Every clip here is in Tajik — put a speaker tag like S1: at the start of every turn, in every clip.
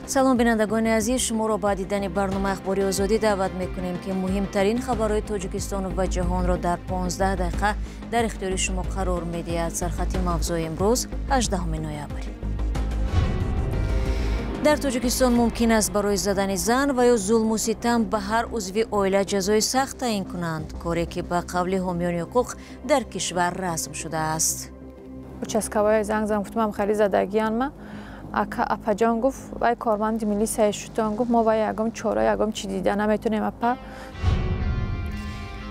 S1: Салом, бинандагони азиз, шуморо ба дидани барномаи Ахбори Озодӣ даъват мекунем, ки муҳимтарин хабарҳои Тоҷикистон ва ҷаҳонро дар 15 дақиқа дар ихтиёри шумо қарор медиҳад. Сархати мавзӯи имрӯз, 18 ноябр. Дар Тоҷикистон мумкин аст барои задани зан ва ё зулму ситам ба ҳар узви оила ҷазои сахт таъин кунанд, коре ки ба қавли ҳомиёни ҳуқуқ дар кишвар расм шудааст.
S2: Участковая занг задам, гуфтам, хеле задагиян ма. Ака, апаҷон, гуфт, вай корманди милисияи шутон, гуфт, мо вай ягом чора, ягом чӣ дида наметонем, апа.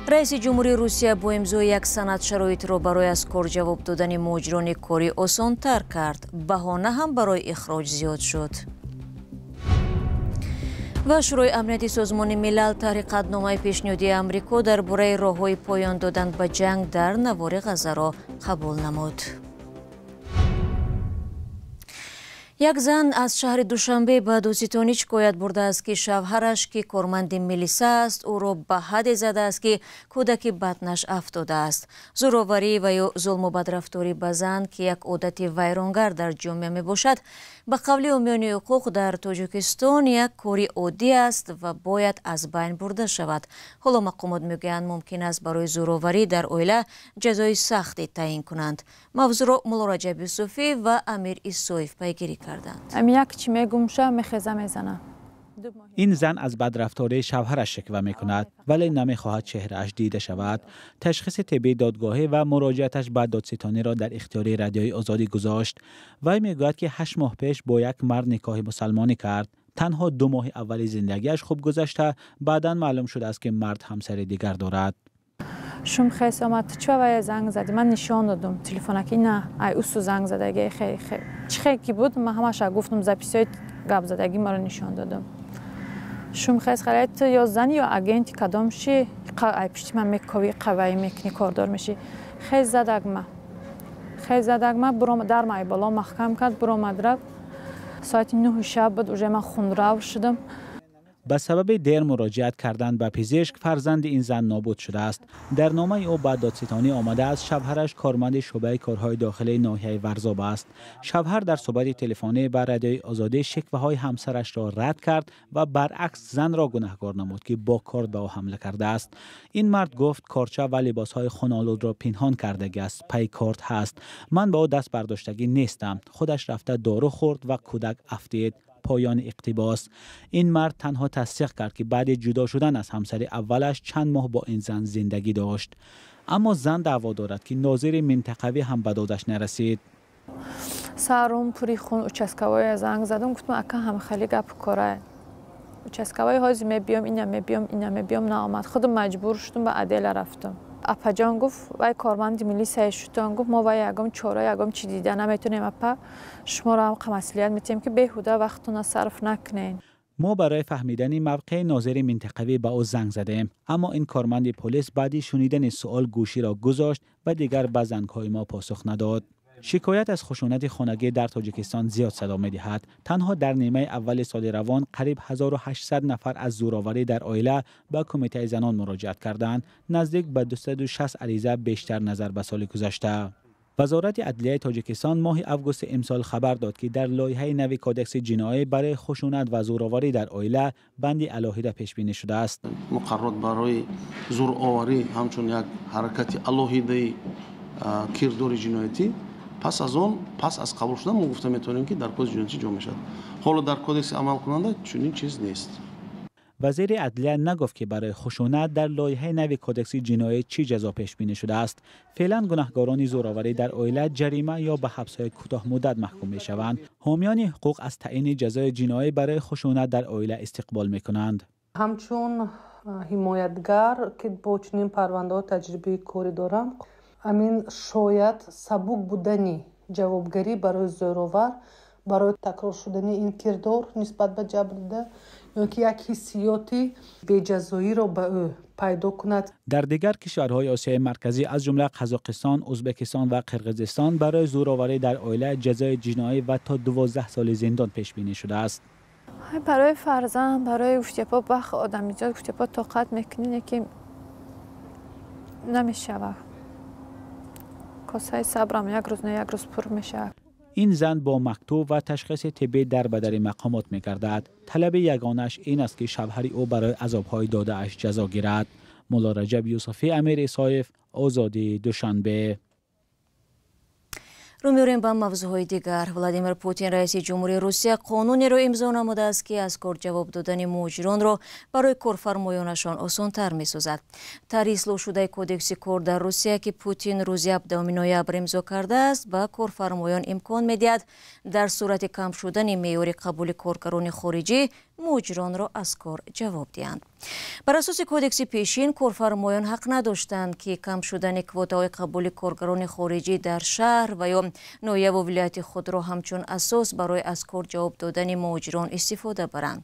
S1: Раиси ҷумҳурии Русия бо имзои як санад шароитро барои аз кор ҷавоб додани муҳоҷирони корӣ осонтар кард. Баҳона ҳам барои ихроҷ зиёд шуд. Ва Шӯрои амнияти Созмони Милал таҳри қатъномаи пешниҳодии Амрико дар бораи роҳҳои поён додан ба ҷанг дар навори Ғазаро қабул намуд. Як зан аз шаҳри Душанбе ба додситонӣ шикоят бурдааст, ки шавҳараш, ки корманди милиса аст, ӯро ба ҳадде задааст, ки кӯдаки батнаш афтодааст. Зӯроварӣ ва ё зулму бадрафторӣ ба зан, ки як одати вайронгар дар ҷомеа мебошад, ба қавли ҳомиёни ҳуқуқ дар Тоҷикистон як кори оддӣ аст ва бояд аз байн бурда шавад. Ҳоло мақомот мегӯянд, мумкин аст барои зӯроварӣ дар оила ҷазои сахте таъин кунанд. Мавзӯъро Мулло Раҷаб Юсуфӣ ва Амир Исоев пайгирӣ карданд.
S2: Ами як чӣ мегумша, мехеза, мезана.
S3: Ин зан аз бадрафтории шавҳараш шиква мекунад, вале намехоҳад чеҳрааш дида шавад. Ташхиси тиббии додгоҳӣ ва муроҷиаташ ба додситониро дар ихтиёри Радиои Озодӣ гузошт. Вай мегӯяд, ки 8 моҳ пеш бо як мард никоҳи мусалмонӣ кард. Танҳо 2 моҳи аввали зиндагиаш хуб гузашта, баъдан маълум шудааст, ки мард ҳамсари дигар дорад.
S2: Шум хес омад: «Ту чӣ вая занг задӣ?» Ман нишон додум телефонаки, на ай усу занг задаги, чӣ хе ки буд, ман ҳамаша гуфтум, записҳои гап задагӣ маро нишон додум. Шум хес харай: «Ту ё зани, ё агенти кадом ши, ай пишти ман мековӣ, қаваӣ мекунӣ, кордор мешӣ?» Хез задаг ма, хез задаг ма, дарма ай боло маҳкам кард, буромад, рафт. Соати 9-и шаб буд, уже ман хунрав шудам.
S3: Ба сабаби дер муроҷиат кардан ба пизишк фарзанди ин зан нобуд шудааст. Дар номаи ӯ ба додситонӣ омадааст, шавҳараш корманди шӯъбаи корҳои дохилии ноҳияи Варзоб аст. Шавҳар дар суҳбати телефонӣ ба Радиои Озодӣ шикваҳои ҳамсарашро рад кард ва баръакс занро гунаҳкор намуд, ки бо корд ба ӯ ҳамла кардааст. Ин мард гуфт, корча ва либосҳои хунолудро пинҳон кардагиаст, пай корд ҳаст. «Ман ба ӯ даст бардоштагӣ нестам, худаш рафта дору хӯрд ва кӯдак афтид», поёни иқтибос. Ин мард танҳо тасдиқ кард, ки баъди ҷудо шудан аз ҳамсари аввалаш чанд моҳ бо ин зан зиндагӣ дошт. Аммо зан даъво дорад, ки нозири минтақавӣ ҳам ба додаш нарасид.
S2: Сарум пури хун, участковая занг задум, гуфтам: «Ака, ҳам хеле гап кора, участковой ҳозир мебиём, ина мебиём, ина мебиём». Наомад. Худам маҷбур шудум, ба отдела рафтам. Апаҷон, гуфт, вай корманди милисияи шутон, гуфт, мо вай ягом чора, ягом чӣ дида наметонем, апа, шуморо ҳам маслиҳат метиҳем, ки беҳуда вақтона сарф накунед.
S3: Мо барои фаҳмидани мавқеи нозири минтақавӣ ба ӯ занг задем, аммо ин корманди полис баъди шунидани суол гӯширо гузошт ва дигар ба зангҳои мо посух надод. Шикоят аз хушунати хонагӣ дар Тоҷикистон зиёд садо медиҳад. Танҳо дар нимаи аввали соли равон қариб 1800 нафар аз зӯроварӣ дар оила ба Кумитаи занон муроҷиат карданд, наздик ба 260 ариза бештар назар ба соли гузашта. Вазорати адлияи Тоҷикистон моҳи августи имсол хабар дод, ки дар лоиҳаи нави Кодекси ҷиноӣ барои хушунат ва зӯроварӣ дар оила банди алоҳида пешбинӣ шудааст.
S4: Муқаррарот барои зӯроварӣ ҳамчун як ҳаракати алоҳидаи кирдори ҷиноятӣ пас аз он, пас аз қабул шудан, мо гуфта метавонем, ки дар Кодекси ҷиноятӣ ҷо мешавад. Ҳоло дар кодекси амалкунанда чунин чиз нест.
S3: Вазири адлия нагуфт, ки барои хушунат дар лоиҳаи нави Кодекси ҷиноӣ чӣ ҷазо пешбинӣ шудааст. Феълан гунаҳкорони зӯроварӣ дар оила ҷарима ё ба ҳабсҳои кӯтоҳмуддат маҳкум мешаванд. Ҳомиёни ҳуқуқ аз таъини ҷазои ҷиноӣ барои хушунат дар оила истиқбол мекунанд.
S5: Ҳамчун ҳимоятгар, ки бо чунин парвандаҳо таҷрибаи корӣ дорам, ҳамин шояд сабук будани ҷавобгарӣ барои зӯровар, барои такрор шудани ин кирдор нисбат ба ҷабрдида ё ки як ҳиссиёти беҷазоиро ба ӯ пайдо кунад.
S3: Дар дигар кишварҳои Осиёи Марказӣ, аз ҷумла Қазоқистон, Ӯзбекистон ва Қирғизистон, барои зӯроварӣ дар оила ҷазои ҷиноӣ ва то 12 соли зиндон пешбинӣ шудааст.
S2: Барои фарзанд, барои гуфтепо бах одамизод, гуфтепо тоқат мекунӣ, ки намешавад. Косаи сабрам як рӯз на як рӯз пур мешавад.
S3: Ин зан бо мактуб ва ташхиси тиббӣ дар ба дари мақомот мегардад. Талаби ягонааш ин аст, ки шавҳари ӯ барои азобҳои додааш ҷазо гирад. Мулло Раҷаб Юсуфӣ, Амир Исоев, Озодӣ, Душанбе.
S1: Рӯ меорем ба мавзӯъҳои дигар. Владимир Путин, раиси ҷумҳурии Русия, қонунеро имзо намудааст, ки аз кор ҷавоб додани муҳоҷиронро барои корфармоёнашон осонтар месозад. Тарҳи ислоҳшудаи Кодекси кор дар Русия, ки Путин рӯзи 17 ноябр имзо кардааст, ба корфармоён имкон медиҳад дар сурати кам шудани меъёри қабули коргарони хориҷӣ муҳоҷиронро аз кор ҷавоб диҳанд. Бар асоси кодекси пешин, корфармоён ҳақ надоштанд, ки кам шудани квотаҳои қабули коргарони хориҷӣ дар шаҳр ва ё ноҳияву вилояти худро ҳамчун асос барои аз кор ҷавоб додани муҳоҷирон истифода баранд.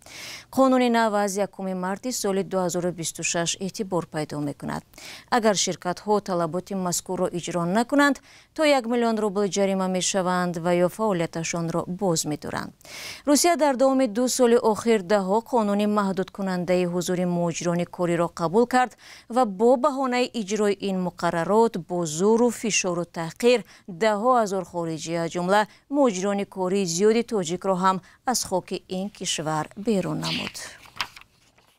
S1: Қонуни нав аз 1 марти соли 2026 эътибор пайдо мекунад. Агар ширкатҳо талаботи мазкурро иҷро накунанд, то 1 миллион рубл ҷарима мешаванд ва ё фаъолияташонро боз медоранд. Русия дар давоми 2 соли охир даҳҳо қонуни маҳдудкунандаи ҳузури муҳоҷирони кориро қабул кард ва бо баҳонаи иҷрои ин муқаррарот бо зӯру фишору таҳқир даҳҳо ҳазор хориҷӣ, аз ҷумла муҳоҷирони кории зиёди тоҷикро ҳам аз хоки ин кишвар берун намуд.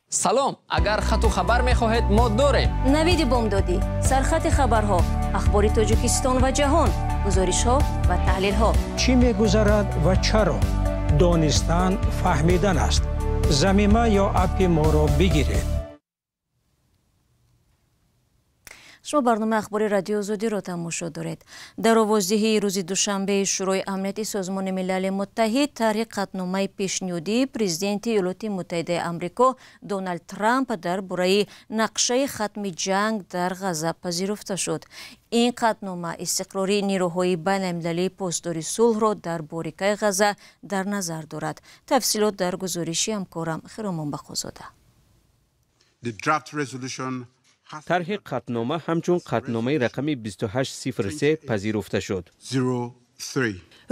S6: Салом, агар хату хабар мехоҳед, мо дорем.
S1: Навиди бомдодӣ, сархати хабарҳо, ахбори Тоҷикистон ва ҷаҳон, гузоришҳо ва таҳлилҳо.
S7: Чӣ мегузарад ва чаро? Донистан фаҳмидан аст. Замима ё аппи моро бигиред.
S1: Шумо барномаи ахбори Радиои Озодиро тамошо доред. Дар овоздиҳии рӯзи душанбеи Шӯрои амнияти Созмони Милали Муттаҳид тарҳи қатъномаи пешниҳодии президенти Иёлоти Муттаҳидаи Амрико Доналд Трамп дар бораи нақшаи хатми ҷанг дар Ғазза пазируфта шуд. Ин қатънома истиқрори нерӯҳои байналмилалии посдори сулҳро дар борикаи Ғазза дар назар дорад. Тафсилот дар гузориши ҳамкорам Хиромон Бақозода.
S8: Тарҳи қатънома ҳамчун қатъномаи рақами 2803 пазируфта шуд.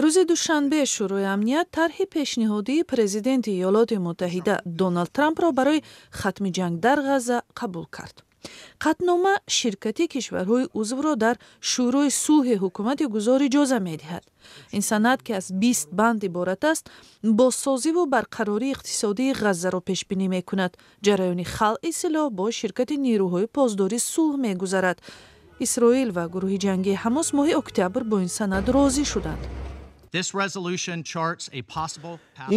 S9: Рӯзи душанбе Шӯрои амният тарҳи пешниҳодии президенти Иёлоти Муттаҳида Доналд Трампро барои хатми ҷанг дар Ғазза қабул кард. Қатънома ширкати кишварҳои узвро дар Шӯрои сулҳи ҳукумати гузор иҷоза медиҳад. Ин санад, ки аз 20 банд иборат аст, бозсозиву барқарории иқтисодии Ғаззаро пешбинӣ мекунад. Ҷараёни халъи силоҳ бо ширкати нерӯҳои посдори сулҳ мегузарад. Исроил ва гурӯҳи ҷангии Ҳамос моҳи октябр бо ин санад розӣ шуданд.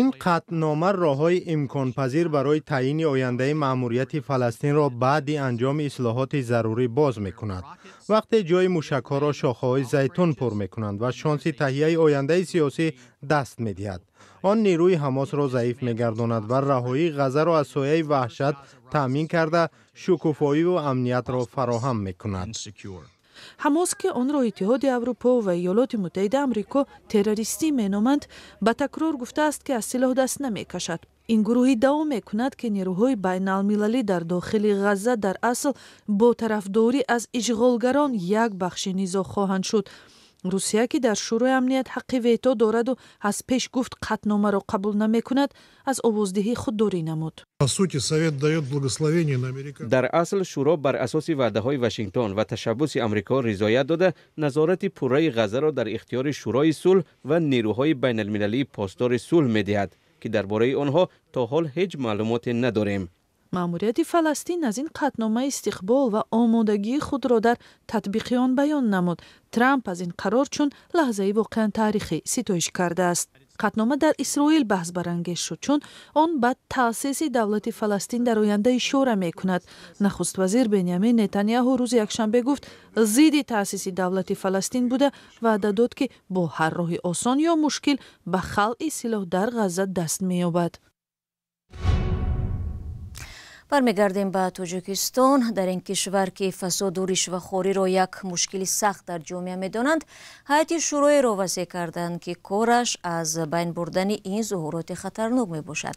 S10: Ин қатънома роҳҳои имконпазир барои таъйини ояндаи маъмурияти Фаластинро баъди анҷоми ислоҳоти зарурӣ боз мекунад. Вақте ҷои мушакҳоро шохаҳои зайтун пур мекунанд ва шонси таҳияи ояндаи сиёсӣ даст медиҳад. Он нерӯи Ҳамосро заиф мегардонад ва раҳоии Ғаззаро аз сояи ваҳшат таъмин карда, шукуфоиву амниятро фароҳам мекунад.
S9: Ҳамос, ки онро Иттиҳоди Аврупо ва Иёлоти Муттаҳидаи Амрико террористӣ меноманд, ба такрор гуфтааст, ки аз силоҳ даст намекашад. Ин гурӯҳ иддао мекунад, ки нерӯҳои байналмилалӣ дар дохили Ғазза дар асл бо тарафдорӣ аз ишғолгарон як бахши низоъ хоҳанд шуд. Русия, ки дар Шӯрои амният ҳаққи вето дораду аз пеш гуфт қатъномаро қабул намекунад, аз овоздиҳӣ худдорӣ намуд.
S8: Дар асл шӯро бар асоси ваъдаҳои Вашингтон ва ташаббуси Амрико ризоят дода, назорати пурраи Ғаззаро дар ихтиёри Шӯрои сулҳ ва нерӯҳои байналмилалии посдори сулҳ медиҳад, ки дар бораи онҳо то ҳол ҳеҷ маълумоте надорем.
S9: Маъмурияти Фаластин аз ин қатънома истиқбол ва омодагии худро дар татбиқи он баён намуд. Трамп аз ин қарор чун лаҳзаи воқеан таърихӣ ситоиш кардааст. Қатънома дар Исроил баҳсбарангез шуд, чун он ба таъсиси давлати Фаластин дар оянда ишора мекунад. Нахуствазир Бенямин Нетаняҳу рӯзи якшанбе гуфт, зидди таъсиси давлати Фаластин буда, ваъда дод, ки бо ҳар роҳи осон ё мушкил ба халъи силоҳ дар Ғазза даст меёбад.
S1: Бармегардем ба Тоҷикистон. Дар ин кишвар, ки фасоду ришвахориро як мушкили сахт дар ҷомеа медонанд, ҳайати шӯроеро васеъ карданд, ки кораш аз байн бурдани ин зуҳуроти хатарнок мебошад.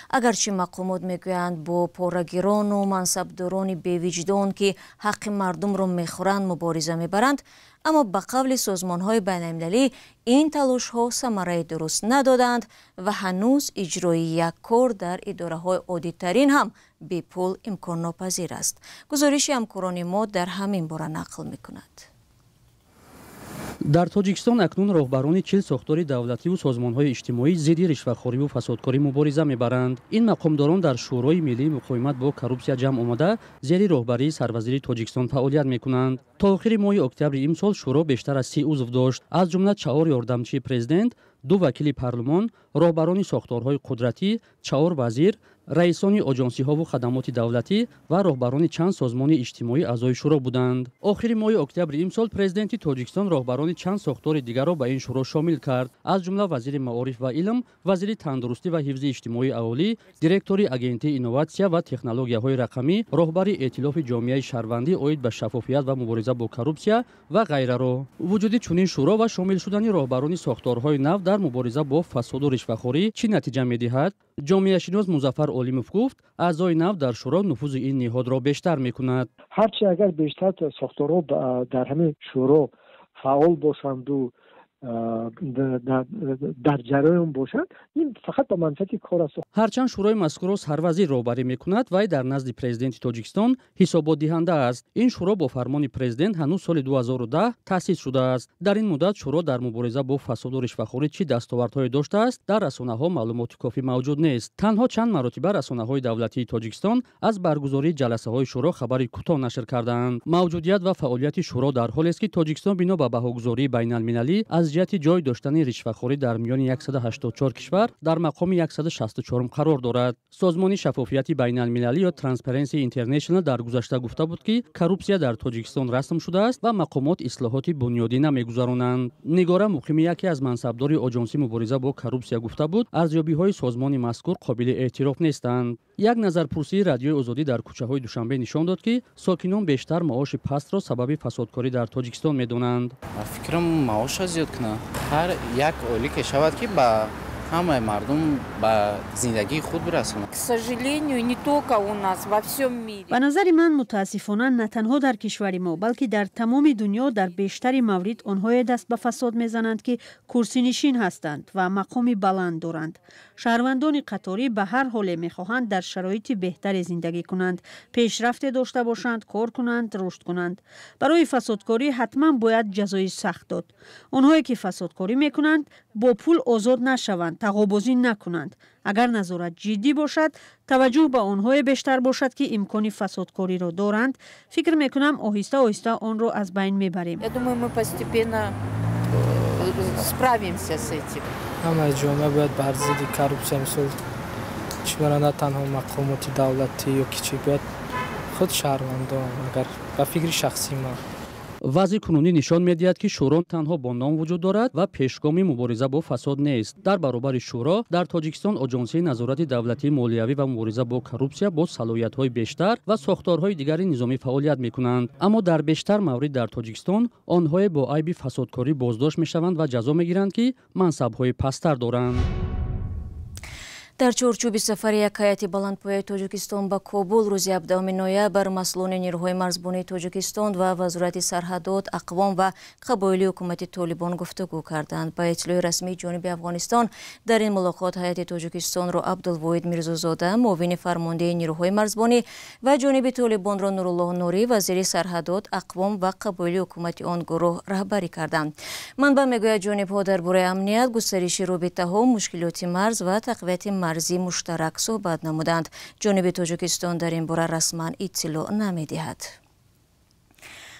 S1: Агарчи мақомот мегӯянд, бо порагирону мансабдорони бевиҷдон, ки ҳаққи мардумро мехӯранд, мубориза мебаранд, аммо ба қавли созмонҳои байналмилалӣ ин талошҳо самараи дуруст надоданд ва ҳанӯз иҷрои як кор дар идораҳои оддитарин ҳам бепул имконнопазир аст. Гузориши ҳамкорони мо дар ҳамин бора нақл мекунад.
S11: Дар Тоҷикистон акнун роҳбарони 40 сохтори давлативу созмонҳои иҷтимоӣ зидди ришвахориву фасодкорӣ мубориза мебаранд. Ин мақомдорон дар Шӯрои миллии муқовимат бо коррупсия ҷамъ омада, зери роҳбарии сарвазири Тоҷикистон фаъолият мекунанд. То охири моҳи октябри имсол шӯро бештар аз 30 узв дошт, аз ҷумла 4 ёрдамчии президент, 2 вакили парлумон, роҳбарони сохторҳои қудратӣ, 4 вазир, раисони оҷонсиҳову хадамоти давлатӣ ва роҳбарони чанд созмони иҷтимоӣ аъзои шӯро буданд. Охири моҳи октябри имсол президенти Тоҷикистон роҳбарони чанд сохтори дигарро ба ин шӯро шомил кард, аз ҷумла вазири маориф ва илм, вазири тандурустӣ ва ҳифзи иҷтимоии аҳолӣ, директори агентии инноватсия ва технологияҳои рақамӣ, роҳбари эътилофи ҷомеаи шаҳрвандӣ оид ба шаффофият ва мубориза бо коррупсия ва ғайраро. Вуҷуди чунин шӯро ва шомил шудани роҳбарони сохторҳои нав дар мубориза бо фасоду ришвахорӣ чӣ натиҷа медиҳад? Ҷомеашинос Музаффар Олимов гуфт, аъзои нав дар шӯро нуфузи ин ниҳодро бештар мекунад.
S12: Ҳарчи агар бештар сохторҳо дар ҳамин шӯро фаъол бошанду дар ҷараён бошанд, ин фақат ба манфиати кор аст.
S11: Ҳарчанд шӯрои мазкурро сарвазир роҳбарӣ мекунад, вай дар назди президенти Тоҷикистон ҳисоботдиҳанда аст. Ин шӯро бо фармони президент ҳанӯз соли 2010 таъсис шудааст. Дар ин муддат шӯро дар мубориза бо фасоду ришвахорӣ чӣ дастовардҳое доштааст, дар расонаҳо маълумоти кофӣ мавҷуд нест. Танҳо чанд маротиба расонаҳои давлатии Тоҷикистон аз баргузории ҷаласаҳои шӯро хабари кӯтоҳ нашр кардаанд. Мавҷудият ва фаъолияти шӯро дар ҳолест, ки Тоҷикистон бино ба баҳогузории байналмилалӣ аз ҷиҳати ҷой доштани ришвахорӣ дар миёни 184 кишвар дар мақоми 164 қарор дорад. Созмони шаффофияти байналмилалӣ ё Transparency International дар гузашта гуфта буд, ки коррупсия дар Тоҷикистон расм шудааст ва мақомот ислоҳоти бунёдӣ намегузаронанд. Нигора Муқими, яке аз мансабдори оҷонсии мубориза бо коррупсия, гуфта буд, арзёбиҳои созмони мазкур қобили эътироф нестанд. Як назарпурсии Радиои Озодӣ дар кӯчаҳои Душанбе нишон дод, ки сокинон бештар маоши пастро сабаби фасодкорӣ дар Тоҷикистон медонанд.
S13: Фикрам маошро зиёд кунанд. Ҳар як оиле ки шавад, ки ба ҳамаи мардум ба зиндагии худ бирасонад.
S14: К сожалению, не только у нас, во всем мире.
S15: Ба назари ман, мутаассифона, на танҳо дар кишвари мо, балки дар тамоми дунё дар бештари маврид онҳое даст ба фасод мезананд, ки курсинишин ҳастанд ва мақоми баланд доранд. Шаҳрвандони қаторӣ ба ҳар ҳоле мехоҳанд дар шароити беҳтаре зиндагӣ кунанд, пешрафте дошта бошанд, кор кунанд, рушд кунанд. Барои фасодкорӣ ҳатман бояд ҷазои сахт дод. Онҳое ки фасодкорӣ мекунанд, бо пул озод нашаванд, тағобозӣ накунанд. Агар назорат ҷиддӣ бошад, таваҷҷӯҳ ба онҳое бештар бошад, ки имкони фасодкориро доранд, фикр мекунам, оҳиста оҳиста онро аз байн мебарем.
S14: Я думаю, мы постепенно справимся с этим.
S16: Ҳамаи ҷомеа бояд бар зидди коррупсия, мисол, чӣ бара, на танҳо мақомоти давлатӣ ё ки чӣ, бояд худ шаҳрвандон, агар ба фикри шахсии ман.
S11: Вазъи кунунӣ нишон медиҳад, ки шӯро танҳо бо ном вуҷуд дорад ва пешгоми мубориза бо фасод нест. Дар баробари шӯро дар Тоҷикистон Оҷонсии назорати давлатии молиявӣ ва мубориза бо коррупсия бо салоҳиятҳои бештар ва сохторҳои дигари низомӣ фаъолият мекунанд. Аммо дар бештар маврид дар Тоҷикистон онҳое бо айби фасодкорӣ боздошт мешаванд ва ҷазо мегиранд, ки мансабҳои пасттар доранд.
S1: Дар чорчӯби сафари як ҳайати баландпояи Тоҷикистон ба Кобул рӯзи 17 ноябр масъулони нерӯҳои марзбонии Тоҷикистон ва Вазорати сарҳадот, ақвом ва қабоили ҳукумати Толибон гуфтугӯ карданд. Ба иттилои расмии ҷониби Афғонистон, дар ин мулоқот ҳайати Тоҷикистонро Абдулвоҳид Мирзозода, муовини фармондеҳи нерӯҳои марзбонӣ, ва ҷониби Толибонро Нуруллоҳ Нурӣ, вазири сарҳадот, ақвом ва қабоили ҳукумати он гурӯҳ раҳбарӣ карданд. Манбаъ мегӯяд, ҷонибҳо дар бораи амният, густариши робитаҳо, мушкилоти марз ва тақвияти марзии муштарак суҳбат намуданд. Ҷониби Тоҷикистон дар ин бора расман иттилоъ намедиҳад.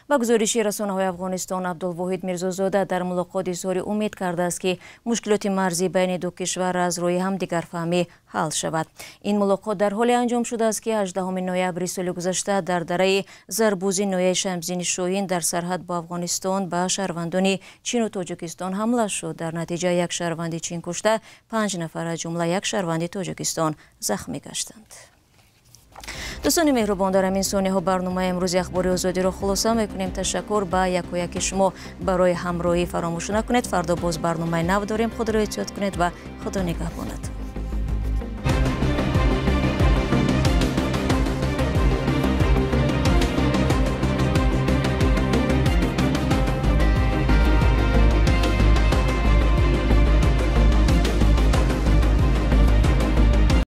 S1: Ба гузориши расонаҳои Афғонистон, Абдулвоҳид Мирзозода дар мулоқот изҳори умед кардааст, ки мушкилоти марзӣ байни ду кишвар аз рӯи ҳамдигарфаҳмӣ ҳал шавад. Ин мулоқот дар ҳоле анҷом шудааст, ки 18 ноябри соли гузашта дар дараи Зарбузи ноҳияи Шамсиддини Шоҳин дар сарҳад бо Афғонистон ба шаҳрвандони Чину Тоҷикистон ҳамла шуд. Дар натиҷа як шаҳрванди Чин кушта, 5 нафар, аз ҷумла як шаҳрванди Тоҷикистон, захмӣ гаштанд. Дӯстони меҳрубон, дар ҳамин сониҳо барномаи имрӯзи Ахбори Озодиро хулоса мекунем. Ташаккур ба якояки шумо барои ҳамроҳӣ. Фаромӯш накунед, фардо боз барномаи нав дорем. Худро эҳтиёт кунед ва Худо нигаҳбонатон.